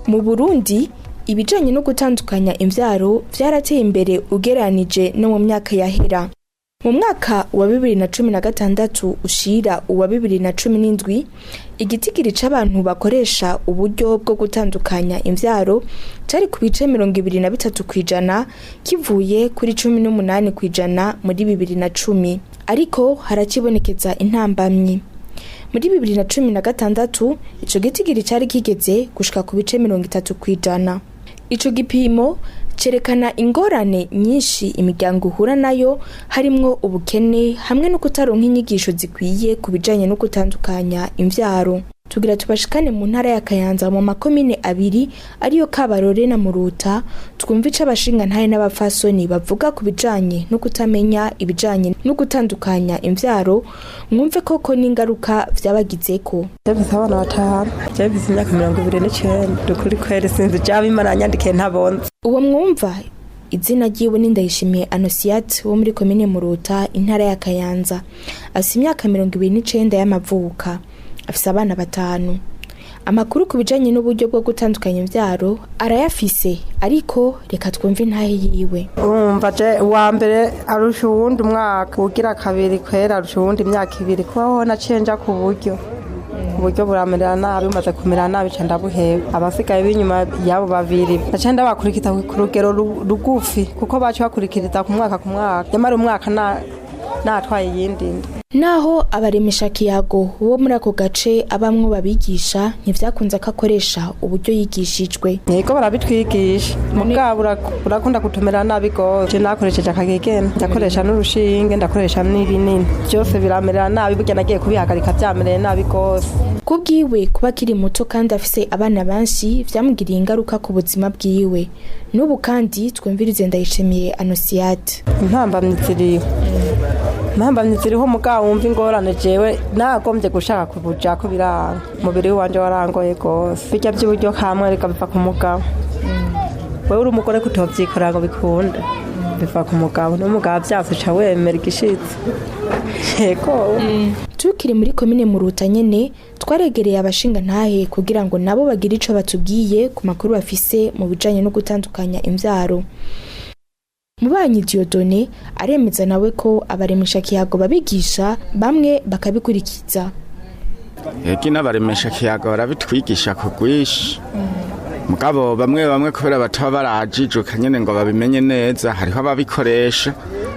Mu Burundi, ibijanye no gutandukanya imvyaro vyarateye imbere ugereranije no mu myaka yahera. Mu mwaka wa 2016 ushira uwa 2017, igitigiri c'abantu bakoresha uburyo bwo gutandukanya imvyaro cari ku bice 23% kivuye kuri 18% muri 2010, ariko haracibonekeza intambamyi. Muri 2016 ico gitigiri cari kigeze gushika ku bice 30%. Ico gipimo cerekana ingorane nyinshi imiryango ihura nayo, harimwo ubukene hamwe no kutaronka inyigisho zikwiye ku bijanye no gutandukanya imvyaro. Tugira tubashikane mu ntara ya Kayanza mu makomine abiri ariyo Kabarore na Muruta, twumve ico abashingantahe n'abapfasoni bavuga ku bijanye no kutamenya ibijanye no gutandukanya imvyaro, mwumve koko n'ingaruka vyabagizeko. Mfise abana batanu, jewe mfise imyaka 29. Dukuri kweri sinzi jaba Imana yanyandikiye ntabonze. Uwo mwumva izina ryiwe ni Ndayishimiye Anosiate wo muri komine Muruta, intara ya Kayanza. Afise imyaka 29 y'amavuka, afise abana batanu. Amakuru ku bijanye n'uburyo bwo gutandukanya imvyaro arayafise, ariko reka twumve intahe yiwe. Urumva je uwa mbere arusha uwundi umwaka, uwugira kabiri kwera arusha uwundi imyaka 2. Kubaho naciye nja ku buryo, uburyo buramerera nabi, bumaze kumera nabi ca ndabuheba. Abasigaye b'inyuma y'abo babiri naciye ndabakurikiza ku rugero rugufi, kuko baca bakurikiriza ku mwaka ku mwaka, nyamara umwaka natwaye iyindi nda. Naho abaremesha kiyago bo muri ako gace abamwo babigisha, ntivyakunze ko akoresha uburyo yigishijwe. Yego, barabitwigisha, mugabo urakunda kutumera nabi gose. Je nakoresheje akagegene, ndakoresha n'urushinge, ndakoresha n'ibinini, byose biramerera nabi. Burya nagiye kubihagarika vyamereye nabi gose. Kubwiwe, kuba akiri muto kandi afise abana benshi vyamugiriye ingaruka ku buzima bwiwe n'ubu. Kandi twumvirize Ndayishimiye Anosiate. Intambamyi ziriho, intambamyi ziriho, mugabo wumva ingorane jewe nagombye gushaka kubujako biranga, umubiri wanje warangoye gose. Birya vy'uburyo kamwe reka biva ku mugabo. Wewe uri umugore kutovyikorera ngo bikunde, biva ku mugabo, n'umugabo vyase uca wemera igishitsi. Yego. Tukiri muri komine Muruta nyene, twaregereye abashingantahe kugira ngo nabo bagire ico batubwiye ku makuru bafise mu bijanye no gutandukanya imvyaro. Mubanyi Dieudonné aremeza nawe ko abaremesha kiyago babigisha, bamwe bakabikurikiza. Ego, n'abaremesha kiyago barabitwigisha ku bwinshi, mugabo bamwe bamwe kubera bataba barajijuka nyene ngo babimenye neza, hariho ababikoresha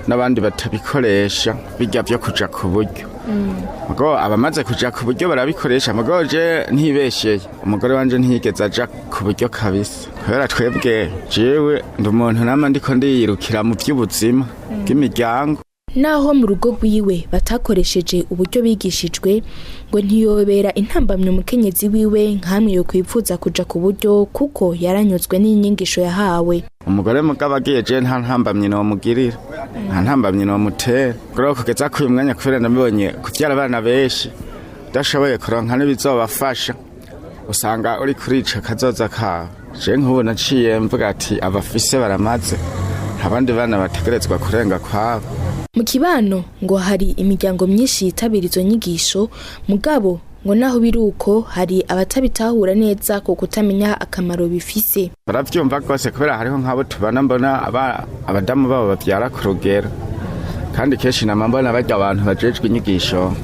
n'abandi batabikoresha bijya vyo kuja ku buryo. Mugabo abamaze kuja ku buryo barabikoresha. Mugabo je ntibesheye, umugore wanje ntiyigeze aja ku buryo kabisa, kubera twebwe jewe ndi umuntu nama ndiko ndiyirukira mu vy'ubuzima bw'imiryango. Naho mu rugo rwiwe batakoresheje uburyo bigishijwe, ngo ntiyobera intambamyi umukenyezi wiwe nkamwe yo kwipfuza kuja ku buryo, kuko yaranyuzwe n'inyigisho yahawe. Umugore mugabo agiye, je nta ntambamyi nomugirira, nta ntambamyi nomutera. Kuri kugeza kuri uyu mwanya, kubera nabibonye kuvyara abana benshi udashoboye kuronka n'ibizobafasha, usanga uri kurica kazoza kawe. Je nk'ubu naciye mvuga ati abafise baramaze, abandi bana bategerezwa kurenga kwabo. Mu kibano ngo hari imiryango myinshi yitabira izo nyigisho, mugabo ngo naho biri uko hari abatabitahura neza ku kutamenya akamaro bifise. Baravyumva rwose, kubera hariho nk'abo tubana mbona abadamu babo bavyara ku rugero, kandi kenshi nama mbona barya abantu bajejwe inyigisho,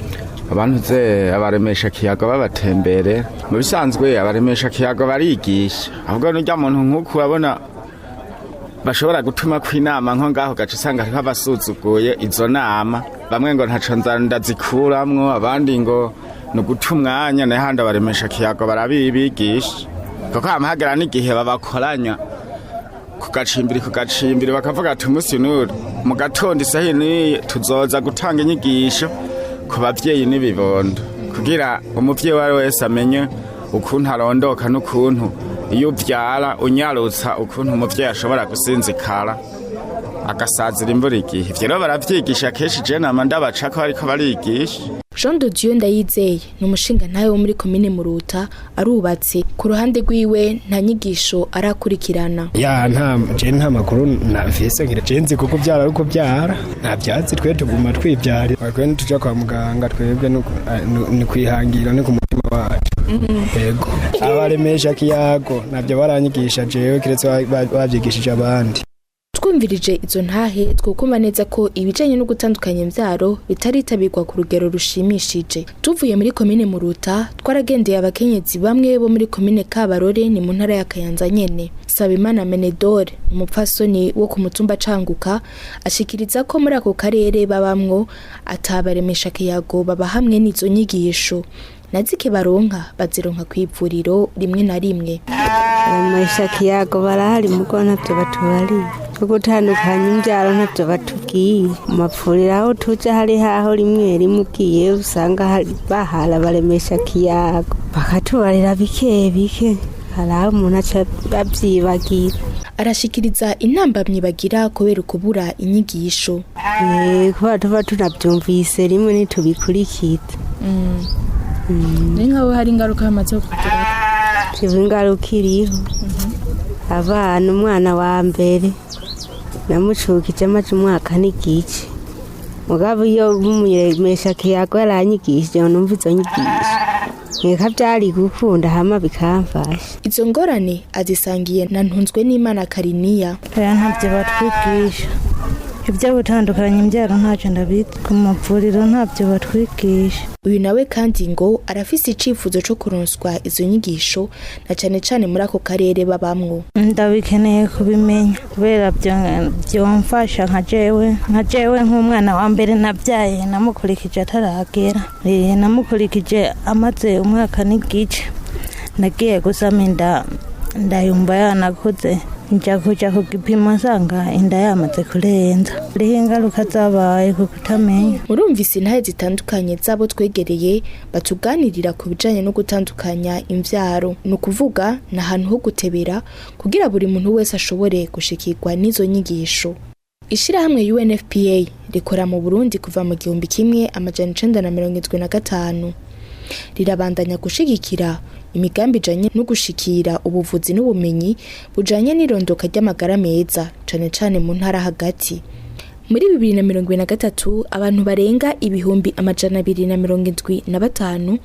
abantu ze abaremesha kiyago babatembere. Mu bisanzwe abaremesha kiyago barigisha, ahubwo n'urya muntu nk'uku urabona bashobora gutuma kw'inama nko ngaho, gaca usanga hariho abasuzuguye izo nama, bamwe ngo ntaco ndazikuramwo, abandi ngo ni uguta umwanya. Nayo handi abaremesha kiyago barabibigisha, kuko hama hagera n'igihe babakoranya ku gacimbiri bakavuga ati umunsi n'uri mu gatondo isaha n'iyi tuzoza gutanga inyigisho ku bavyeyi n'ibibondo, kugira umuvyeyi uwo ari we wese amenye ukuntu arondoka n'ukuntu iyo uvyara unyarutsa ukuntu umuvyeyi ashobora gusinzikara. Agasazira imvura igihe. Ivyo rero baravyigisha kenshi, je nama ndabacako bariko barigisha. Jean de Dieu Ndayizeye ni umushinga ntawe wo muri komine Muruta, arubatse. Ku ruhande rwiwe nta nyigisho arakurikirana. Ya, nta je nta makuru nafise ngira je nzi kuko byara ariko byara nta byatsi, twe tuguma twibyara, twe ntituja kwa muganga, twebwe ni kwihangira, ni ku mutima wacu. Yego, abaremesha kiyago ntabyo baranyigisha jewe, kiretse bavyigishije abandi. Twumvirije izo ntahe, twukumva neza ko ibijanye no gutandukanya imvyaro bitaritabirwa ku rugero rushimishije. Tuvuye muri komine Muruta, twaragendeye abakenyezi bamwe bo muri komine Kabarore, ni mu ntara ya Kayanza nyene. Sabimana Menedore, umupfasoni wo ku mutumba Canguka, ashikiriza ko muri ako karere babamwo atabaremesha kiyago baba hamwe n'izo nyigisho, nazike baronka bazironka kw'ivuriro rimwe na rimwe. Abaremesha kiyago barahari, mugo ntabyo batubariye. Byo gutandukanya imbyaro ntabyo batubwiye. Mu mavuriro aho tuja hari haho rimwe rimwe ugiye usanga hari bahara baremesha kiyago, bakatubarira bike bike, hari aho umuntu aca abyibagira. Arashikiriza intambamyi bagira kubera ukubura inyigisho. Kubera tuba tunabyumvise rimwe ntitubikurikiza. Ni nkaho hari ingaruka bamaze kugeraho? Jewe ingaruka iriho, abana, umwana wa mbere namucukije amaze umwaka n'igice, mugabo iyo mumuremesha kiyago yaranyigishije numva izo nyigisho, nkeka byari gukunda hama bikamfasha. Izo ngorane azisangiye na Ntunzwe n'Imana Kariniya. Oya, ntabyo batwigisha. Ibyo gutandukanya imbyaro ntacyo ndabizi, ku mavuriro ntabyo batwigisha. Uyu nawe kandi ngo arafise icifuzo co kuronswa izo nyigisho, na cane cane muri ako karere babamwo. Ndabikeneye kubimenya kubera byomfasha nka jewe nk'umwana wa mbere nabyaye namukurikije ataragera. Namukurikije amaze umwaka n'igice. Nagiye gusama inda ndayumva yanakuze, nja kuja ku gipimo nsanga inda yamaze kurenza. Hariho ingaruka zabaye ku kutamenya. Murumvise intahe zitandukanye z'abo twegereye batuganirira ku bijanye no gutandukanya imvyaro. Ni ukuvuga ni ahantu ho gutebera kugira buri muntu wese ashobore gushikirwa n'izo nyigisho. Ishirahamwe UNFPA rikora mu Burundi kuva mu 1975, rirabandanya gushigikira imigambi ijanye no gushikira ubuvuzi n'ubumenyi bujanye n'irondoka ry'amagara meza, cane cane mu ntara hagati. Muri 2023 abantu barenga 275,000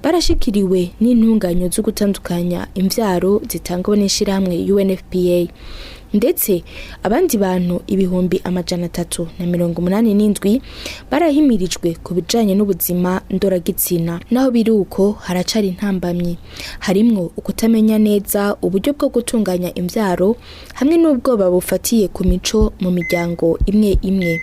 barashikiriwe n'intunganyo zo gutandukanya imvyaro zitangwa n'ishirahamwe UNFPA, ndetse abandi bantu 387,000 barahimirijwe ku bijanye n'ubuzima ndoragitsina. Naho biri uko, haracari intambamyi, harimwo ukutamenya neza uburyo bwo gutunganya imvyaro hamwe n'ubwoba bufatiye ku mico mu miryango imwe imwe.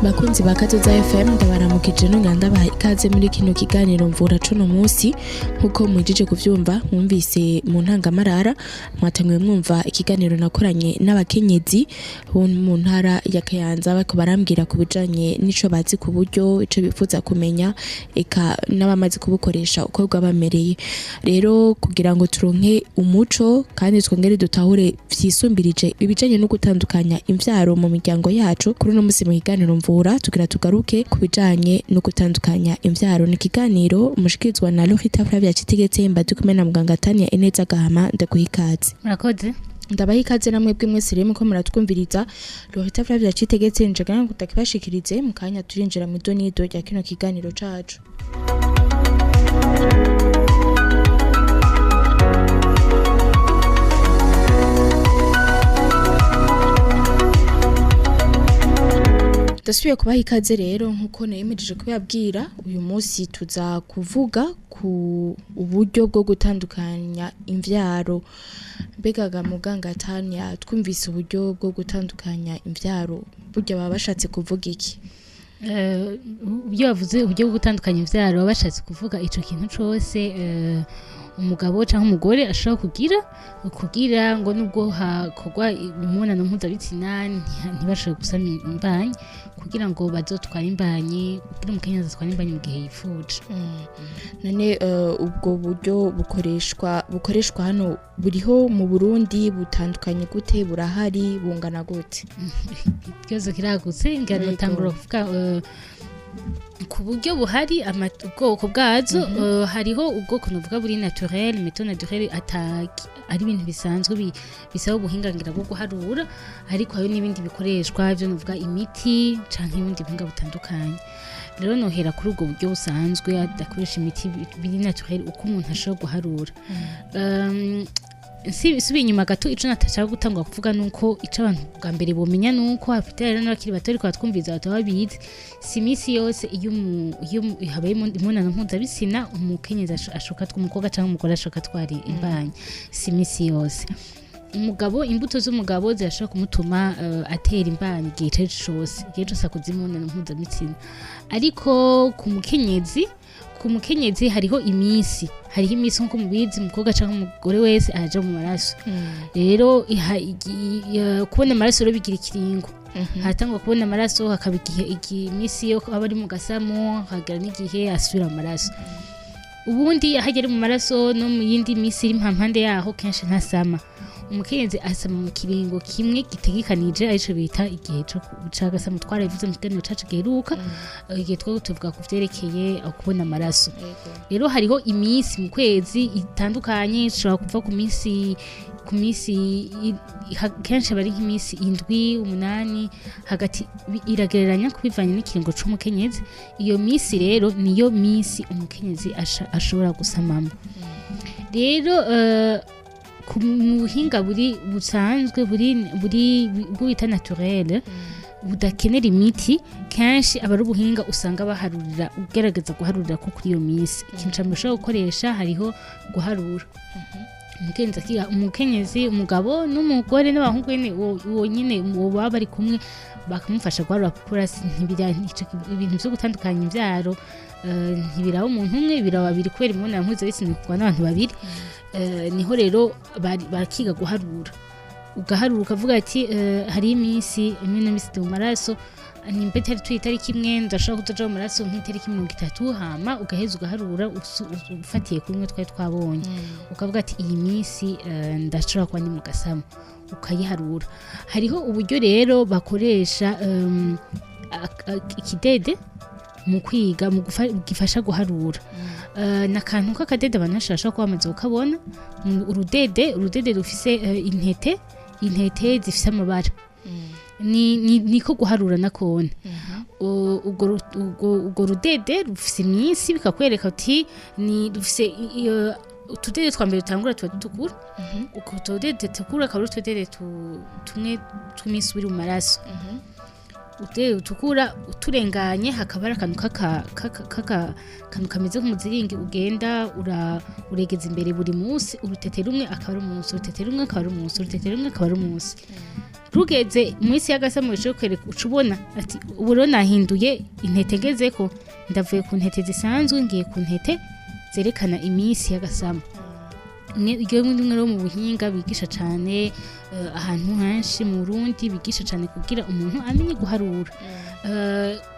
Bakunzi ba Kazoza FM, ndabaramukije nongera ndabaha ikaze muri kino kiganiro mvura cuno munsi. Nkuko mwijije kuvyumva, mwumvise mu ntangamarara, mwatanguye mwumva ikiganiro nakoranye n'abakenyezi bo mu ntara ya Kayanza, bariko barambwira ku bijanye n'ico bazi ku buryo, ico bifuza kumenya, eka n'abamaze kubukoresha uko bwabamereye. Rero kugira ngo turonke umuco kandi twongere dutahure vyisumbirije ibijanye no gutandukanya imvyaro mu miryango yacu, kuri uno munsi mu kiganiro mvura tugira tugaruke ku bijanye no gutandukanya imvyaro. Ni ikiganiro mushikirizwa na Lorita Flavia Citegetse, mbadi kumwe na muganga Tania Ineza Gahama. Ndaguha ikaze. Murakoze. Ndabaha ikaze namwe bwe mwese rero muko muratwumviriza. Lorita Flavia Citegetse njagana ngo takibashikirize mu kanya, turinjira mu idonido rya kino kiganiro cacu. Ndasubiye kubaha ikaze rero, nkuko nayemejeje kubabwira, uyu munsi tuza kuvuga ku uburyo bwo gutandukanya imvyaro. Mbega ga muganga Tania, twumvise uburyo bwo gutandukanya imvyaro, burya baba bashatse kuvuga iki? Iyo bavuze uburyo bwo gutandukanya imvyaro, baba bashatse kuvuga ico kintu cose Umugabo cyangwa umugore ashobora kugira kugira ngo nubwo hakorwa imibonano mpuzabitsina ntibashobore gusama imbanyi, kugira ngo bazotware imbanyi, kugira umukenyezi atware imbanyi mu gihe yifuje. None ubwo buryo bukoreshwa hano buriho mu Burundi butandukanye gute? Burahari? Bungana gute? Ikibazo kiragutse. Ngira notangura kuvuga ku buryo buhari, ubwoko bwazo. Hariho ubwoko nuvuga buri naturel, méthode naturelle, ari ibintu bisanzwe bisaba ubuhinga ngira bwo guharura, ariko hariho n'ibindi bikoreshwa byo nuvuga imiti canke ibindi buhinga butandukanye. Rero nohera kuri ubwo buryo busanzwe adakoresha imiti, biri naturel, uko umuntu ashobora guharura. Subiye inyuma gato, ico natashaka gutangura kuvuga nuko ico abantu bwa mbere bomenya nuko hafite rero n'abakiri bato ariko batwumviza bataba babizi, si imisi yose iyo habaye imibonano mpuzabitsina umukenyezi ashoka, umukobwa cyangwa umugore ashoka atwara imbanyi. Si imisi yose. Umugabo, imbuto z'umugabo zirashobora kumutuma atera imbanyi igihe icyo ari cyo cose, igihe cose akoze imibonano mpuzabitsina. Ariko ku mukenyezi hariho iminsi. Nkuko mubizi, umukobwa cyangwa umugore wese araja mu maraso. Rero kubona amaraso rero bigira ikiringo. Haratangwa kubona amaraso, hakaba igihe, iminsi yo aba ari mu gasamo, hakagera n'igihe asubira mu maraso. Ubundi aho agera mu maraso no mu yindi minsi iri mpande yaho, kenshi ntasama. Umukenyezi asama mu kiringo kimwe gitegekanije, arico bita igihe co c'agasamo. Twarabivuze mu kiganiro cacu giheruka, igihe twari tuvuga ku vyerekeye kubona amaraso. Rero hariho iminsi mu kwezi itandukanye, ishobora kuva ku minsi kenshi aba ari nk'iminsi 7, 8 hagati, iragereranya kubivanye n'ikiringo c'umukenyezi. Iyo minsi rero niyo minsi umukenyezi ashobora gusamamo. Rero ku mu buhinga buri busanzwe, buri bwo bita naturel, budakenera imiti, kenshi aba ari ubuhinga usanga baharurira, ugerageza guharurira ko kuri iyo minsi. Ikintu ca mbere ushobora gukoresha, hariho guharura. Umukenyezi umukenyezi, umugabo n'umugore n'abahungu nyene, uwo nyene uwo baba bari kumwe bakamufasha guharura, kuko ntibira ibintu vyo gutandukanya imvyaro ntibiraba umuntu umwe, biraba babiri, kubera imibonano mpuzabitsina ikorwa n'abantu babiri. Niho rero bakiga guharura. Ugaharura ukavuga ati hariho iminsi imwe n'iminsi ndi mu maraso, nimba itari tuyi itariki imwe, ndashobora kutaja mu maraso nk'itariki 30. Hama ugaheza ugaharura ufatiye kuri imwe twari twabonye, ukavuga ati iyi minsi ndashobora kuba ndi mu gasamo, ukayiharura. Hariho uburyo rero bakoresha ikidede mu kwiga mu gifasha guharura. Ni akantu k'akadede abantu benshi bashobora kuba bamaze kukabona. Urudede rufise intete zifise amabara, niko guharura nakone. Ubwo rudede rufise iminsi, bikakwereka uti ni rufise utudede twa mbere dutangura tuba dutukura. Utwo tudede dutukura akaba ari utudede tumwe tw'iminsi uri mu maraso. Utudede dutukura uturenganye, hakaba hari akantu kantu kameze nk'umuziringi ugenda uregeza imbere buri munsi. Urutete rumwe akaba ari umunsi, urutete rumwe akaba ari umunsi, urutete rumwe akaba ari umunsi. Rugeze mu isi y'agasamo, bishobora kwereka, uca ubona ati ubu rero nahinduye intete ngezeko, ndavuye ku ntete zisanzwe ngiye ku ntete zerekana iminsi y'agasamo. Iryo ni rimwe rero mu buhinga bigisha cane ahantu henshi mu Burundi, bigisha cane kugira umuntu amenye guharura.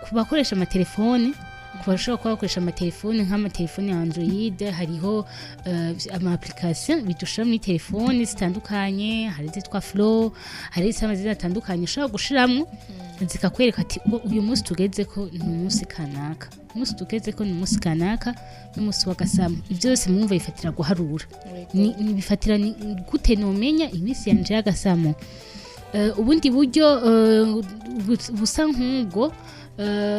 Ku bakoresha amatelefone, ku bashobora kuba bakoresha amatelefone, nk'amatelefone ya Android, hariho ama application bidushira muri telefone zitandukanye. Hari izitwa Flow, hari izifite amazina atandukanye ushobora gushiramwo, zikakwereka ati uyu munsi tugeze ko ni umunsi kanaka, umunsi tugeze ko ni umunsi kanaka, n'umunsi w'agasamo. Ibyo byose mwumva bifatira guharura. Ni bifatira ni gute nomenya iminsi yanje y'agasamo? Ubundi buryo busa nk'ubwo,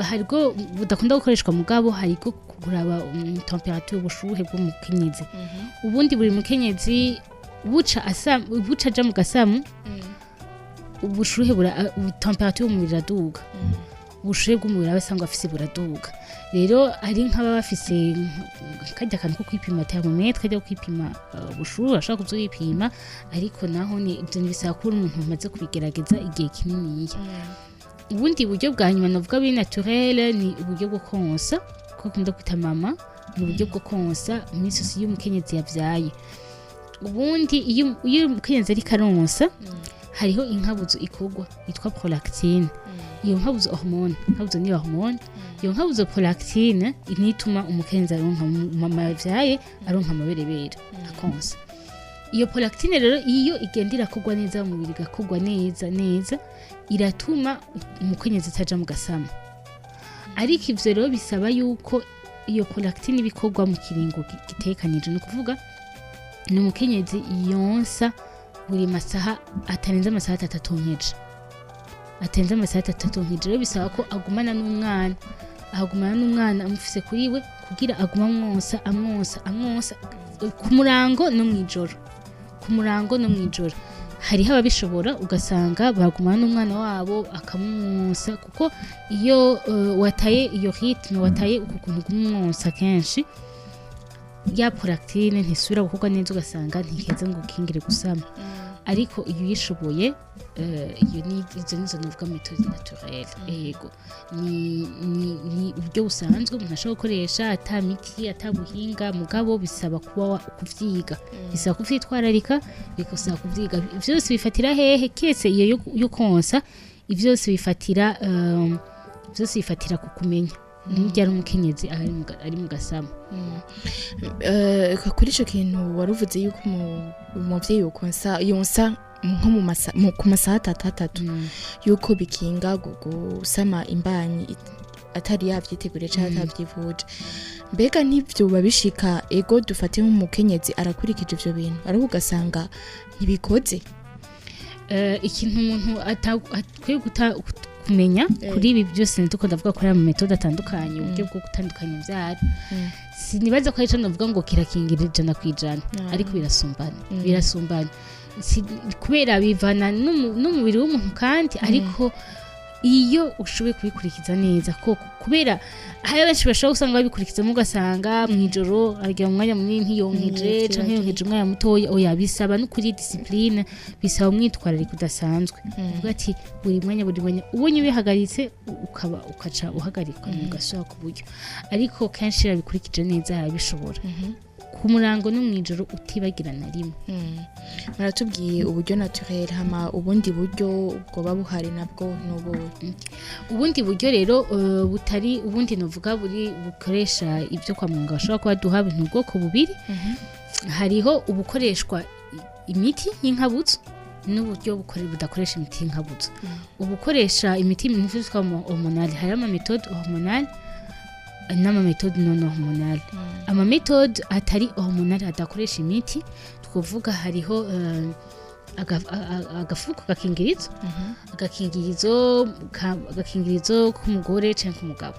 haribwo budakunda gukoreshwa, mugabo haribwo kuraba température, ubushuhe bw'umukenyezi. Ubundi buri mukenyezi buca asa buca aja mu gasamu, ubushuhe bura température y'umubiri iraduga, ubushuhe bw'umubiri aba asanzwe afise buraduga. Rero hari nk'ababa bafise karya kantu ko kwipima, thermomètre, kajya kwipima ubushuhe, bashobora kuzoyipima. Ariko naho ni ibyo ntibisaba kuba umuntu umaze kubigerageza igihe kininiya. Ubundi buryo bwa nyuma navuga buri naturel ni uburyo bwo konsa, ko akunda kwita mama. Ni uburyo bwo konsa iminsi yose iyo umukenyezi yavyaye. Ubundi iyo umukenyezi ariko aronsa, hariho inkabuzo ikorwa yitwa prolactine. Iyo nkabuzo hormone, nkabuzo niyo hormone, iyo nkabuzo prolactine niyo ituma umukenyezi aronka, mama yavyaye aronka amaberebere akonsa. Iyo prolactine rero iyo igenda irakorwa neza mu mubiri, igakorwa neza neza, iratuma umukenyezi ataja mu gasama. Ariko ivyo rero bisaba yuko iyo prolactine ibikorwa mu kiringo gitekanije, ni ukuvuga ni umukenyezi yonsa buri masaha atarenze amasaha 3 atonkeje, atarenze amasaha 3 atonkeje. Rero bisaba ko agumana n'umwana, agumana n'umwana amufise kuri we, kugira aguma amwonsa, amwonsa, amwonsa ku murango no mw'ijoro, ku murango no mw'ijoro. Hariho ababishobora, ugasanga bagumana n'umwana wabo akamwonsa, kuko iyo wataye iyo rythme, wataye uku kuntu kumwonsa kenshi, ya prolactine ntisubira gukorwa neza, ugasanga ntikeze ngo ukingire gusama. Ariko iyo uyishoboye, iyo ni izo nizo novuga méthode naturelle. Yego, ni uburyo busanzwe umuntu ashobora gukoresha ata miti, ata buhinga, mugabo bisaba kuba kuvyiga, bisaba kuvyitwararika, bigasaba kuvyiga. Vyose bifatira hehe? Kiretse iyo yo konsa, ivyose bifatira vyose bifatira ku kumenya niryo ari umukenyezi ari mu gasama. Kuri ico kintu waruvuze yuko umuvyeyi yokonsa, yonsa nko ku masaha 3 3, yuko bikinga gusama imbanyi atari yavyiteguriye canke atavyivuje. Mbega ntivyoba bishika, ego dufate nk'umukenyezi arakurikije ivyo bintu, ariko ugasanga ntibikoze? Ikintu umuntu akwiye kumenya kuri ibi byose, ndiko ndavuga ko ari ama méthode atandukanye, uburyo bwo gutandukanya imvyaro, sinibaza ko ari ico novuga ngo kirakingira 100%, ariko birasumbana, birasumbana. Kubera bivana n'umubiri w'umuntu kandi. Ariko iyo ushoboye kubikurikiza neza koko, kubera hari benshi bashobora gusanga babikurikizamo, ugasanga mw'ijoro aragira umwanya munini ntiyonkeje, canke yonkeje umwanya mutoya. Oya, bisaba n'ukuri discipline, bisaba umwitwarariko udasanzwe, uvuga ati buri mwanya, buri mwanya. Ubonye ubihagaritse, ukaba ukaca uhagarika, ugasubira ku buryo. Ariko kenshi iyo abikurikije neza arabishobora, ku murango no mw'ijoro, utibagira na rimwe. Muratubwiye uburyo naturel, hama ubundi buryo bwoba buhari nabwo n'ubuhe? Ubundi buryo rero butari ubundi novuga buri bukoresha ibyo kwa muganga bashobora kuba duha ibintu ubwoko bubiri. Hariho ubukoreshwa imiti y'inkabuzo n'uburyo budakoresha imiti y'inkabuzo. Ubukoresha imiti yitwa hormonale, hariho ama méthode hormonale n'ama méthode non hormonale. Ama méthode atari hormonale, adakoresha imiti, twovuga hariho agafuko gakingirizo, agakingirizo k'umugore canke k'umugabo.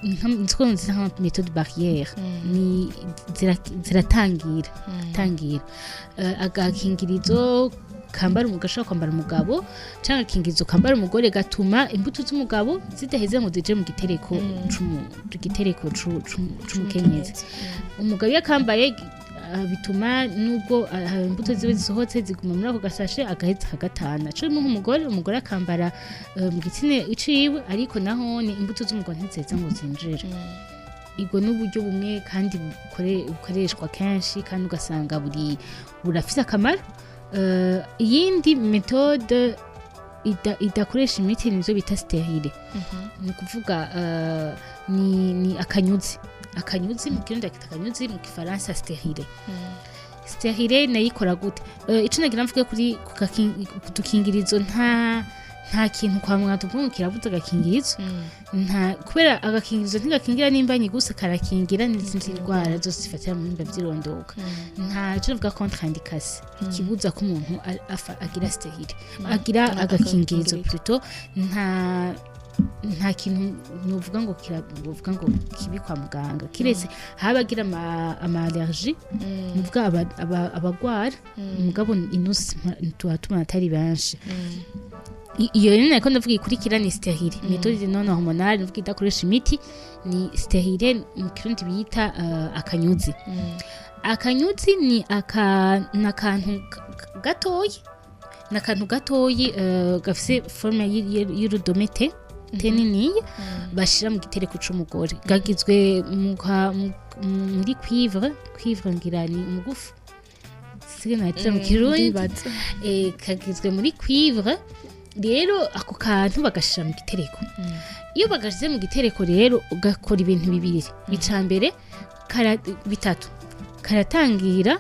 Nitwo nzita nka méthode barrière, ni ziratangira tangira. Agakingirizo kambara umugabo, ashobora kwambara umugabo, canke agakingirizo kambara umugore, gatuma imbuto z'umugabo zidaheze ngo zije mu gitereko c'umukenyezi. Umugabo iyo akambaye, bituma nubwo imbuto zibe zisohotse, ziguma muri ako gasashe, agaheza akagatana. Co nk'umugore, umugore akambara mu gitsina iciwe, ariko naho ni imbuto z'umugabo ntiziheza ngo zinjire. Ubwo n'uburyo bumwe kandi bukoreshwa kenshi, kandi ugasanga buri burafise akamaro. Iyindi méthode idakoresha imiti nivyo bita stérilet, ni ukuvuga ni akanyuzi. Akanyuzi mu Kirundi bakita akanyuzi, mu Gifaransa stérilet. Stérilet nayo ikora gute? Ico nagira mvuge kuri ku dukingirizo, nta kintu kwa muganga tuvuga ngo kirabuza agakingirizo, nta, kubera agakingirizo ntigakingira n'imbanyi gusa, karakingira n'izindi ndwara zose zifatira mu bihimba vy'irondoka. Nta cyo tuvuga contre-indication kibuza ko umuntu agira stérilet, agira agakingirizo plutôt. Nta kintu nuvuga ngo nuvuga ngo kibi kwa muganga, kiretse haba agira ama allergie, nuvuga abagwara, mugabo inusi tuba tubona atari benshi. Iyo rero nariko ndavuga ikurikira ni stérilet, méthode non hormonale, nuvuga idakoresha imiti, ni stérilet, mu Kirundi bita akanyuzi. Akanyuzi ni aka ni akantu gatoyi, ni akantu gatoyi gafise forme y'urudomete. te niniya bashira mu gitereko c'umugore, gagizwe muri cuivre, ngira ni umugufu, sige natira mu Kirundi. Ndibaza. Kagizwe muri cuivre. Rero ako kantu bagashira mu gitereko. Iyo bagashize mu gitereko rero, ugakora ibintu bibiri. Ica mbere, bitatu: karatangira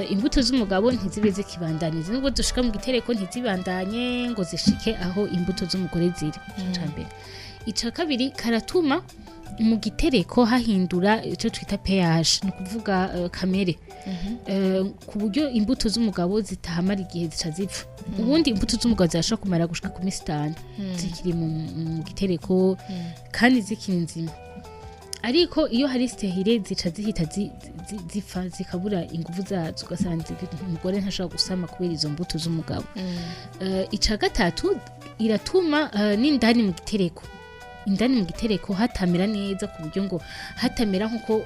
imbuto z'umugabo ntizibe zikibandanye, nubwo dushika mu gitereko ntizibandanye ngo zishike aho imbuto z'umugore ziri. Ica mbere. Ica kabiri, karatuma mu gitereko hahindura icyo twita pH, ni ukuvuga kamere, ku buryo imbuto z'umugabo zitahamara igihe, zica zipfa. Ubundi imbuto z'umugabo zirashobora kumara gushika ku minsi 5 zikiri mu gitereko kandi zikiri nzima, ariko iyo hari stérilet zica zihita zipfa, zikabura ingufu zazo, ugasanga umugore ntashobora gusama kubera izo mbuto z'umugabo. Ica gatatu, iratuma n'indani mu gitereko, indani mu gitereko hatamera neza, ku buryo ngo hatamera nkuko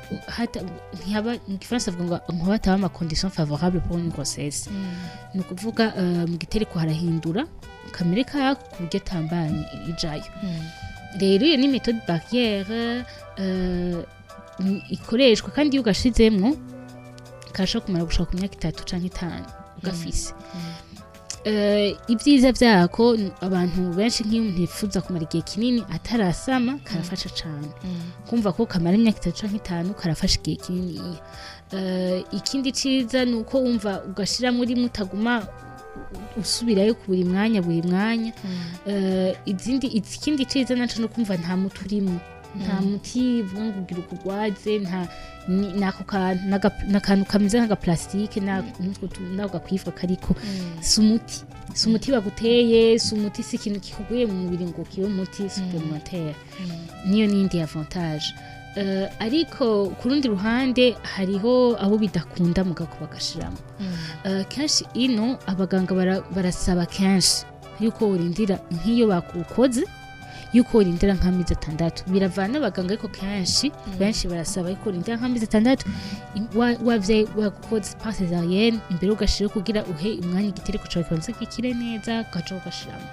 ntihaba, mu Gifaransa bavuga ngo hataba ama conditions favorables pour une grossesse. Ni ukuvuga mu gitereko harahindura kamere kako ku buryo atambanye ijayo. Rero iyo ni méthode barrière ikoreshwa, kandi iyo ugashizemwo karashobora kumara gushika ku myaka 3 canke 5 ugafise. Ibyiza vyako, abantu benshi nk'iyo umuntu yifuza kumara igihe kinini atarasama, karafasha cane. Kumva ko kamara imyaka 3 canke 5, karafasha igihe kinini. Ikindi ciza ni uko wumva ugashiramo rimwe, utaguma usubirayo ku buri mwanya buri mwanya. Izindi, ikindi ciza naco no kumva nta muti urimo, nta muti uvuga ngo ugira ukugwaze, nta nako kantu, n'akantu kameze nk'agaplastike n'ako gakwifwa kariko. Si umuti baguteye, si umuti, si ikintu kikuguye mu mubiri ngo kibe umuti supplémentaire. Niyo n'indi avantage. Ariko ku rundi ruhande hariho abo bidakunda mugako bagashiramo. Kenshi ino abaganga barasaba kenshi yuko urindira, nk'iyo bakukoze, yuko urindira nk'amezi 6. Biravana n'abaganga, ariko kenshi benshi barasaba yuko urindira nk'amezi 6 wavye wakoze par césarienne imbere ugashira, kugira uhe umwanya igitereko cawe kibanze gikire neza, ugaca ugashiramo.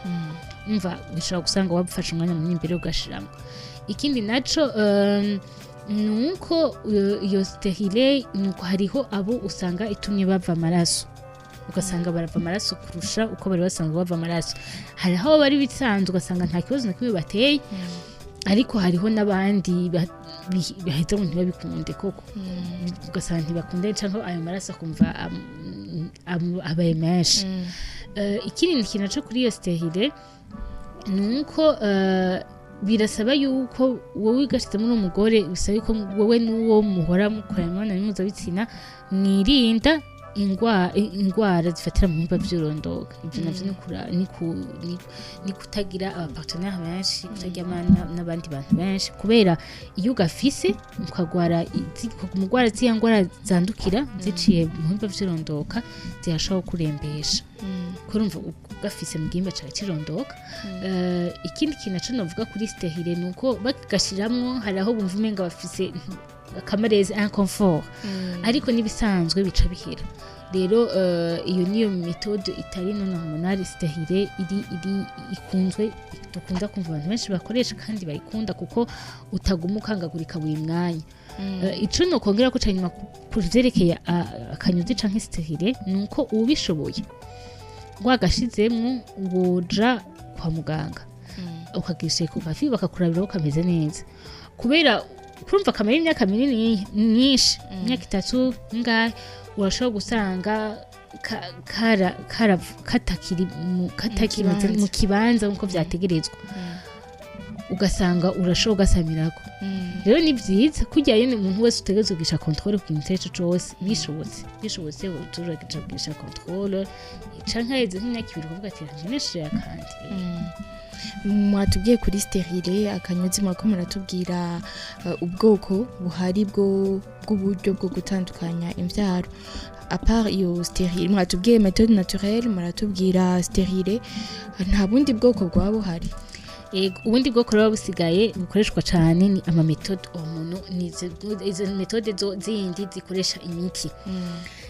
Umva, ushobora gusanga wafashe umwanya munini imbere ugashiramo. Ikindi naco, nuko iyo stérilet, nuko hariho abo usanga itumye bava amaraso, ugasanga barava amaraso kurusha uko bari basanzwe bava amaraso. Hari aho bari bisanzwe, ugasanga nta kibazo na kimwe bateye, ariko hariho n'abandi baheza ngo ntibabikunde koko, ugasanga ntibakunde cyangwa ayo maraso akumva abaye menshi. Ikindi kintu naco kuri iyo stérilet ni uko birasaba yuko wowe ugashizemo n'umugore, bisaba yuko wowe n'uwo muhora mukora imibonano mpuzabitsina mwirinda ingwara zifatira mu bihimba vy'urondoka. Ivyo navyo ni kutagira abapartenaire benshi, kutaryamana n'abandi bantu benshi, kubera iyo ugafise ukagwara ukaguma ziriya ngwara zandukira ziciye mu bihimba vy'irondoka zirashobora kurembesha, kurumva ugafise mu gihimba cawe cirondoka. Ikindi kintu naco novuga kuri stérilet ni uko bagashiramwo hari aho bumva umenga bafise akamarezi, inconfort, ariko n'ibisanzwe bica bihera. Rero iyo niyo méthode itari non hormonale, stérilet, iri ikunzwe, dukunda kumva abantu benshi bakoresha kandi bayikunda, kuko utaguma ukangagurika buri mwanya. Ico nokongera ko ca nyuma ku vyerekeye akanyuzi canke stérilet ni uko ubishoboye wagashizemwo woja kwa muganga ukagisha ku kafi, bakakurabira ko kameze neza, kubera kurumva kamara imyaka minini myinshi, imyaka 3 ngahe, urashobora gusanga katakiri katakimeze kibanza. Mu kibanza nkuko vyategerezwa, ugasanga urashobora ugasamirako. Rero ni vyiza kurya nyene umuntu wese utegerezwa kugisha contrôle ku kintu icarico cose. Bishobotse turagisha kugisha contrôle canke haheze nk'imyaka 2 ukavuga ati nshimishije kandi. Mwatubwiye kuri stérilet, akanyuzi, mwako muratubwira ubwoko buhari bwo bw'uburyo bwo gutandukanya imvyaro. À part iyo stérilet, mwatubwiye méthode naturelle, muratubwira stérilet, nta bundi bwoko bwaba buhari? Ego, ubundi bwoko rero busigaye bukoreshwa cyane ni ama méthode hormonaux, ni izo méthode zo zindi zikoresha imiti.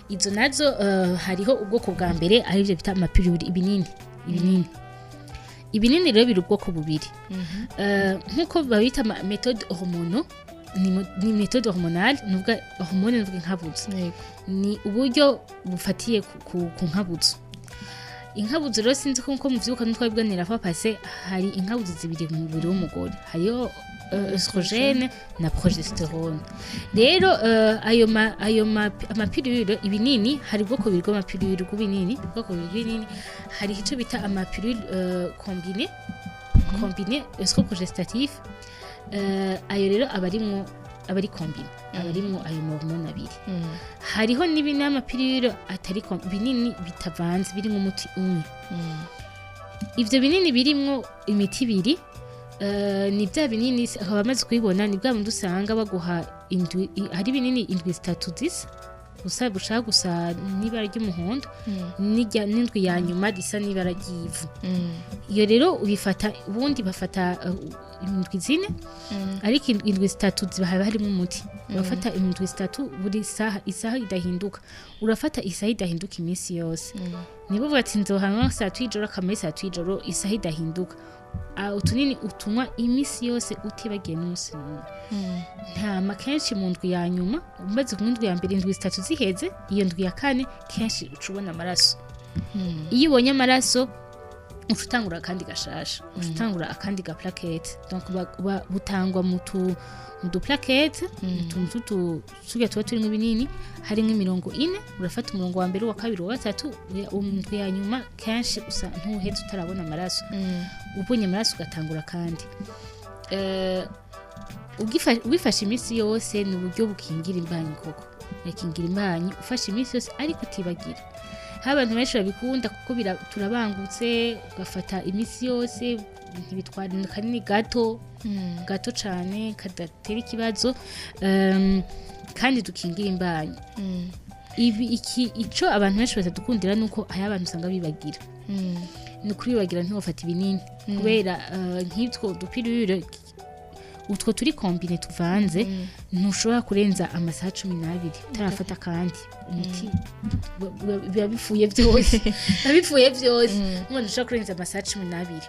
Izo nazo hariho ubwoko bwa mbere arivyo bita amapilule, ibinini. Ibinini rero biri ubwoko bubiri. Nk'uko babita méthode hormonale, ni méthode hormonale, nuvuga hormone, nuvuga inkabuzo. Ni uburyo bufatiye ku nkabuzo. Inkabuzo rero, sinzi ko nkuko muvyibuka ntitwabibwanira fa passé, hari inkabuzo zibiri mu mubiri w'umugore, hariho œstrogène na progestérone. Rero ayo amapilule, ibinini, hari ubwoko bubiri bw'amapilule, bw'ibinini, ubwoko bubiri bw'ibinini. Hari ico bita amapilule combiné œstroprogestatif. Ayo rero aba arimwo, aba ari combiné, aba arimwo ayo mahormone abiri. Hariho n'ibindi n'amapilule atari binini bitavanze, birimo umuti umwe. Ivyo binini birimwo imiti ibiri, ni bya binini akaba amaze kubibona, ni bwa bundi usanga baguha indwi, hari ibinini indwi zitatu zisa gusa, bushaka gusa n'ibara ry'umuhondo, n'indwi ya nyuma risa n'ibara ry'ivu. Iyo rero ubifata, ubundi bafata indwi 4, ariko indwi zitatu ziba haba harimo umuti. Urafata indwi 3 buri saha, isaha idahinduka, urafata isaha idahinduka iminsi yose. Niba uvuga ati nzohanywa saa 3 y'ijoro, akamara saa 3 y'ijoro, isaha idahinduka. Utunini utunywa iminsi yose utibagiye n'umunsi n'umwe. Ntama kenshi mu ndwi ya nyuma, umaze kunywa indwi ya mbere, indwi 3 ziheze, iyo ndwi ya kane kenshi uca ubona amaraso. Iyo ubonye amaraso, uca utangura akandi gashasha, uca utangura akandi ga plaquette. Donc butangwa mu du plaquette, utuntu turya tuba turimo ibinini, harimo imirongo ine. Urafata umurongo wa mbere, uwa kabiri, uwa gatatu. Indwi ya nyuma kenshi usa ntuheze utarabona amaraso. Ubonye amaraso ugatangura kandi. Ubifashe iminsi yose, ni uburyo bukingira imbanyi koko, yakingira imbanyi ufashe iminsi yose ariko utibagira. Hari abantu benshi babikunda kuko turabangutse, ugafata iminsi yose, ntibitwara kanini, gato gato cane kadatera ikibazo, kandi dukingira imbanyi. Ibi iki ico abantu benshi batadukundira nuko hari abantu usanga bibagira. Ni ukuri, ntiwafata ibinini kubera nk'itwo dupilule, utwo turi combiné tuvanze, ntushobora kurenza amasaha 12 utarafata kandi umuti. Biba bifuye byose, biba bifuye byose. Umuntu ushobora kurenza amasaha 12,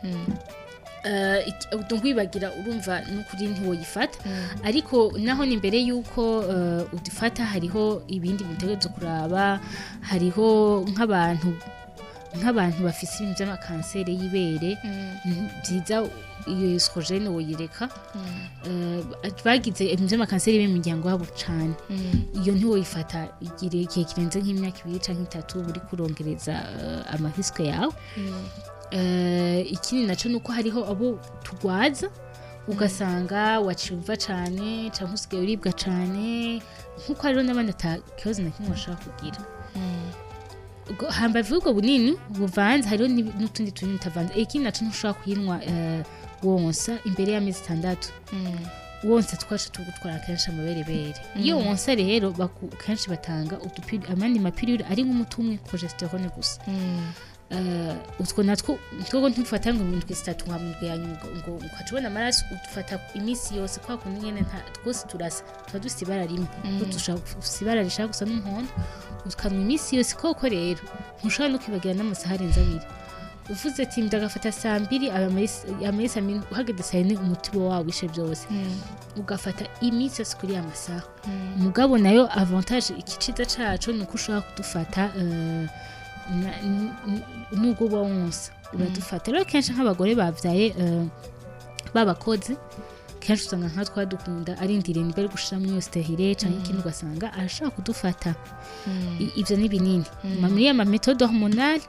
donc wibagira, urumva n'ukuri ntiwoyifata. Ariko naho ni imbere y'uko udufata, hariho ibindi bintu kuraba. Hariho nk'abantu bafise ibintu by'amakanseri y'ibere, byiza iyo œstrogène woyireka. Bagize ibintu by'amakanseri y'ibere mu miryango yabo cane, iyo ntiwoyifata igihe kirenze nk'imyaka 2 canke 3, uri kurongereza amarisque yawe. Ikindi naco nuko hariho abo tugwaza, ugasanga waciye uva cane canke usigaye uribwa cane, nkuko hariho n'abandi ata kibazo na kimwe bashobora kugira. Hambavu y'ubwo bunini buvanze, hariho n'utundi tunini tutavanze. Ikindi naco, ntushobora kuyinywa wonsa imbere y'amezi 6. Wonsa twacu tugutwara kenshi amaberebere. Iyo wonsa rero, kenshi batanga amandi mapilule ari nk'umuti umwe, progestérone gusa. Utwo natwo twebwe ntufata ngo indwi 3 nka ndwi ya nyuma ngo ukaca ubona amaraso. Udufata iminsi yose kwa kundi nyene, nta twose turasa, tuba dufite ibara rimwe, kuko dufite ibara rishaka gusa n'umuhondo. Ukanywa iminsi yose koko. Rero ntushobora no kwibagira n'amasaha arenze abiri. Uvuze ati ndagafata saa 2, amezi 4, uhageze saa 4, umuti uba wawishe byose. Ugafata iminsi yose kuri ya masaha. Mugabo nayo avantage, ikiciza caco, ni uko ushobora kudufata nubwo uba wonsa, uradufata. Rero kenshi nk'abagore bavyaye, babakozi, kenshi usanga nka twadukunda arindiriye niba ari gushiramwo iyo stérilet canke ikindi, ugasanga arashaka kudufata. Ivyo ni binini muri ya ma méthode hormonale.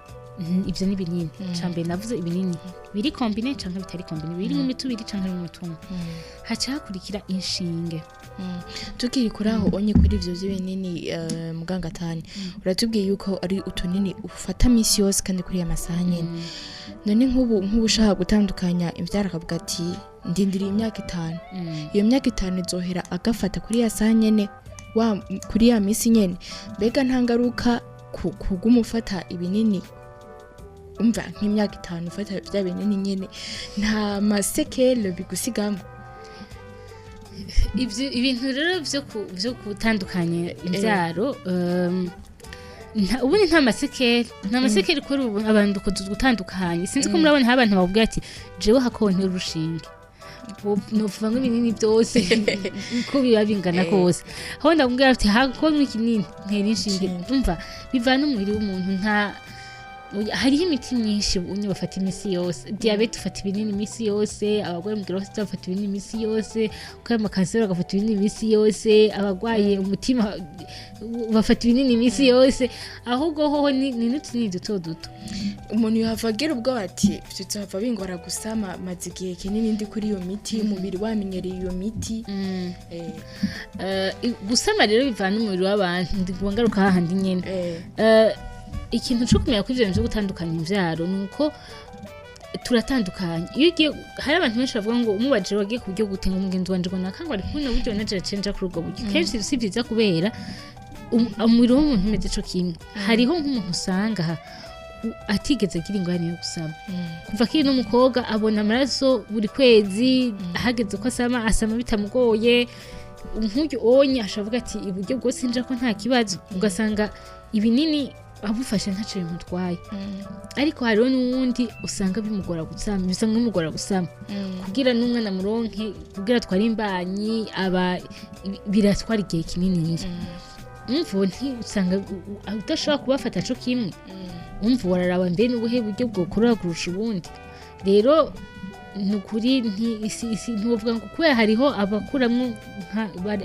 Ivyo ni binini. Ca mbere navuze ibinini biri combiné canke bitari combiné, biri mu miti ibiri canke mu muti umwe. Haca hakurikira inshinge. Tukiri kuri aho onye, kuri ivyo vy'ibinini, muganga Tani, uratubwiye yuko ari utunini ufata misi yose kandi kuri ya masaha nyene. None nk'ubu ushaka gutandukanya imvyaro, akavuga ati ndindiriye imyaka 5, iyo myaka 5 izohera agafata kuri ya saha nyene, wa kuri ya misi nyene, mbega nta ngaruka kuguma ufata ibinini? Umva, nk'imyaka 5 ufata vya binini nyene, nta maséquelles bigusigamo? Ivyo ibintu rero vyo gutandukanya imvyaro, Ubundi nta masekeri kuri ubu abantu gutandukanye. Sinzi ko murabona aho abantu bavuga ati jewe hakontera urushinge, novuga ngo ibinini byose uko biba bingana kose, aho ndakubwira ati hakonwe ikinini ntera inshinge. Umva, bivana umubiri w'umuntu. Nta hariho imiti myinshi unye bafata iminsi yose. Diyabete ufata ibinini iminsi yose, abarwaye umubiri wose bafata ibinini iminsi yose, abarwaye amakanseri bagafata ibinini iminsi yose, abarwaye umutima bafata ibinini iminsi yose. Ahubwo hoho ni n'utunini duto duto. Umuntu yohava agira ubwoba ati vyozohava bingora gusama, maze igihe kinini ndi kuri iyo miti, umubiri wamenyereye iyo miti. Gusama rero bivana umubiri w'abantu, ndi ngaruka hahandi nyene. Ikintu cyo kumenya ko ivyo bintu vyo gutandukanya imvyaro ni uko turatandukanye. Iyo ugiye, hari abantu benshi bavuga ngo umubajije wagiye ku buryo gute, ngo umugenzi wanje ngo nakangwa ari kumwe buryo naje cenja kuri ubwo buryo. Kenshi si byiza kubera umubiri w'umuntu umeze co kimwe. Hariho nk'umuntu usanga atigeze agira ingorane yo gusama kuva akiri n'umukobwa, abona amaraso buri kwezi, hageze ko asama asama bitamugoye. Nk'uyu onye ashavuga ati iburyo bwose nja ko nta kibazo, ugasanga ibinini abufashe ntaco bimutwaye. Ariko hariho n'uwundi usanga bimugora gusama, bisanga bimugora gusama kugira n'umwana muronke, kugira atware imbanyi aba biratwara igihe kinini. Umva, usanga udashobora kubafata co kimwe. Umva, wararaba mbe n'ubuhe buryo bwokorora kurusha ubundi. Rero ni ukuri ntiwovuga ngo kubera hariho abakuramwo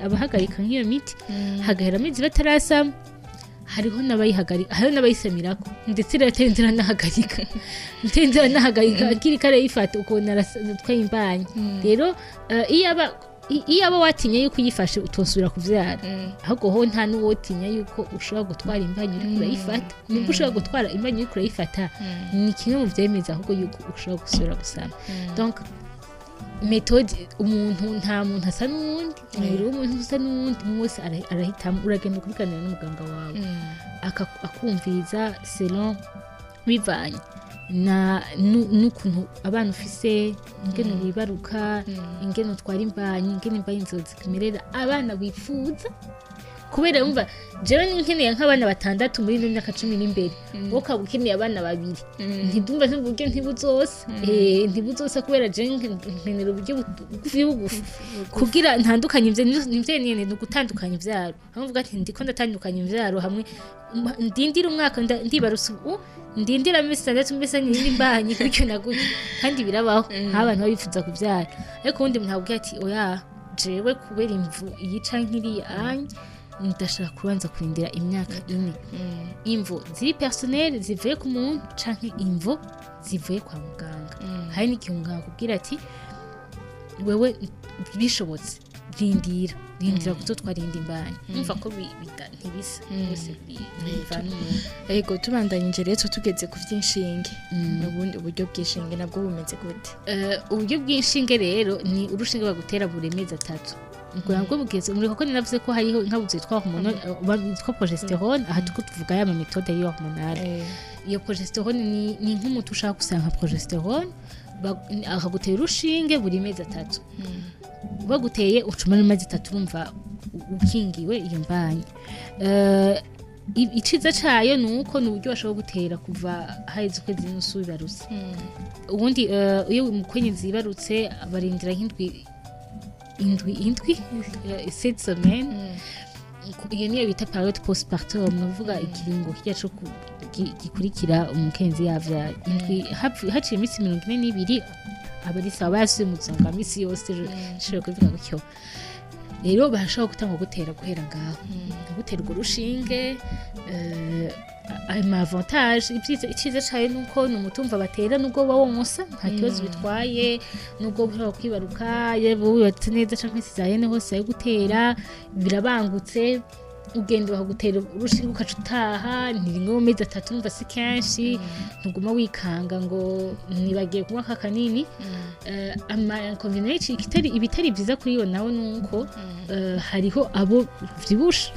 abahagarika nk'iyo miti hagahera amezi batarasama, hariho n'abayihagarika, hariho n'abayisamirako, ndetse rero atari nahagarika akiri kare yifata ukabona aratwaye imbanyi. Rero iyo aba watinye yuko uyifashe utosubira kuvyara, ahubwo ho nta n'uwotinya yuko ushobora gutwara imbanyi uriko urayifata. Nibwo ushobora gutwara imbanyi uriko urayifata, ni kimwe mu vyemeza ahubwo yuko ushobora gusubira gusama. Donc méthode, umuntu nta muntu asa n'uwundi, umubiri w'umuntu usa n'uwundi, umwe wese arahitamo. Uragenda kubiganira n'umuganga wawe, akumviriza selon bivanye na n'ukuntu abana ufise, ingene wibaruka, ingene utwara imbanyi, ingene imbanyi zikumerera, abana wifuza. Kubera umva, jewe nkeneye nk'abana 6 muri ino myaka 10 n'imbere, wowe ukaba ukeneye abana 2, ntidumva n'uburyo ntibuzose, ntibuzosa kubera jewe nkenera uburyo bugufi bugufi kugira ntandukanye ivyo nivyo nyene ni ugutandukanya ivyaro. Hamwe uvuga ati ndiko ndatandukanya ivyaro, hamwe ndindira umwaka ndibarutse ubu, ndindira amezi 6 mbese nyine imbanyi gutyo na gutyo, kandi birabaho aho abantu baba bifuza kuvyara. Ariko uwundi muntu akubwira ati oya, jewe kubera imvu iyi canke iriya anye ndashaka kubanza kurindira imyaka 4. Imvo ziri personnel zivuye ku muntu canke imvo zivuye kwa muganga. Hari n'igihe umuganga akubwira ati wewe bishobotse rindira kuzotwara indi imbanyi. Umva ko ntibisa bose bivana umuntu. Ego, tubandanyije rero tugeze ku vy'inshinge. Ubundi uburyo bw'inshinge nabwo bumeze gute? Uburyo bw'inshinge rero ni urushinge bagutera buri mezi 3. Ubwo nabwo bugeze muri kuko ninavuze ko hariho inkabuzo yitwa hormone yitwa progesterone. Aha tuko tuvuga ya méthode yo hormonale. Iyo progesterone ni nk'umuti ushaka gusanga progesterone, akagutera urushinge buri mezi 3. Baguteye ucuma amezi 3, urumva ukingiwe iyo mbanyi. Iciza cayo nuko ni uburyo bashobora gutera kuva haheze ukwezi n'usu bibarutse. Ubundi iyo umukenyezi yibarutse barindira nk'indwi indwi 7 semaines. Iyo niyo bita période postpartum, ni ukuvuga ikiringo kirya co gikurikira umukenyezi yavyaye. Indwi haciye iminsi 42 aba ari sawa, yasubiye mu buzima bwa misi yose, nshobora kubivuga gutyo. Rero barashobora gutanga gutera guhera ngaho gutera urwo rushinge. Ayo ma avantage, iciza cayo nuko ni umutumva batera nubwo woba wonsa nta kibazo bitwaye, nubwo ushobora kwibaruka yewe wibatse neza canke césarienne hose ayo gutera birabangutse. Ugenda bakagutera urushinge ukaca utaha, ni rimwe mu mezi 3, numva si kenshi, ntuguma wikanga ngo nibagiye kunywa aka kanini. Ama inconvénient, ibitari vyiza kuri iyo nawe nuko hariho abo vyibusha,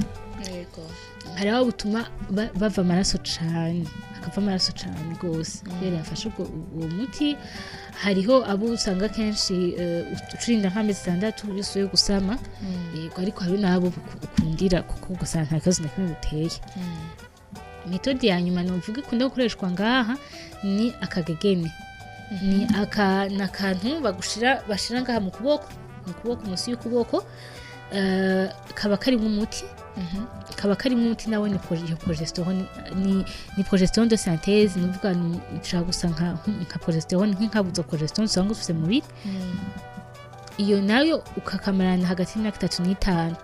hari aho butuma bava amaraso cane, hakava amaraso cane gose kubera yafashe uwo muti. Hariho abo usanga kenshi ucurinda nk'amezi 6 yose yo gusama, yego, ariko hari n'abo ukundira kuko ugasanga nta kibazo na kimwe buteye. Méthode ya nyuma novuga ikunda gukoreshwa ngaha ni akagegene, ni aka ni akantu bagushira, bashira ngaha mu kuboko, munsi y'ukuboko, kaba karimo umuti, nawe ni iyo progestérone, ni progestérone de synthèse, ni ukuvuga ishobora gusa nka progestérone, nk'inkabuzo progestérone usanga ufise mu mubiri. Iyo nayo ukakamarana hagati y'imyaka 3 n'5,